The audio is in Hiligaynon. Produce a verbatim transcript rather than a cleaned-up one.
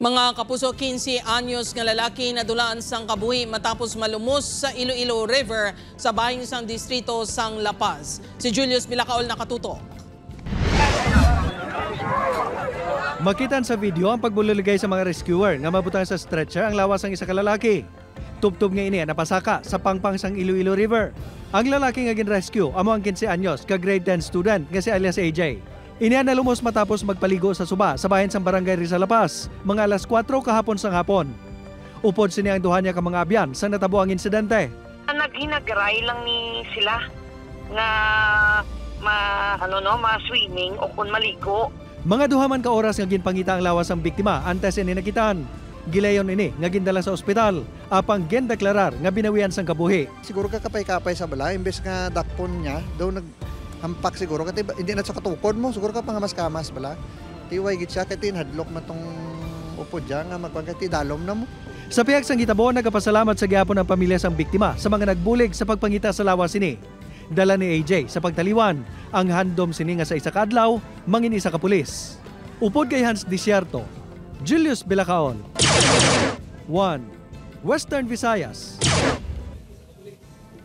Mga kapuso, quince anyos nga lalaki nadulaan sang kabuhi matapos malumos sa Iloilo River sa bahin sang distrito sang La Paz. Si Julius Bilacaol nakatutok. Makitaan sa video ang pagbuliligay sa mga rescuer nga mabutang sa stretcher ang lawas sang isa ka lalaki. Tubtob nga ini napasaka sa pangpang sang Iloilo River. Ang lalaki nga gin-rescue amo ang quince anyos ka grade ten student nga si alias A J. Ini ang nalumos matapos magpaligo sa suba sa bahin sang Barangay Rizal La Paz, mga alas kuwatro kahapon sang hapon. Upod sini ang duha niya ka mga abyan sang natabo ang insidente. Naghinagray lang ni sila nga ma, ano, no, ma-swimming o kun maligo. Mga duha man ka oras nga ginpangita ang lawas sang biktima antes ini nakitaan. Gilayon ini nga gindala sa ospital, apang gindeklarar nga binawian sang kabuhi. Siguro ka kapay-kapay sa bala, imbes nga dakpon niya, daw naghampak siguro. Kati, hindi na sa katukod mo, siguro ka pangamas-kamas bala. Tiway gid siya, kati hadlok man tong upod dyan, nga magkuhan kati dalom na mo. Sa pihak sang hitabo, nagapasalamat sa gihapon ang pamilya sang biktima sa mga nagbulig sa pagpangita sa lawas sini. Dala ni A J sa pagtaliwan ang handom sini nga sa isa ka adlaw mangin isa ka pulis. Upod kay Hans Desierto, Julius Bilacaol, One Western Visayas.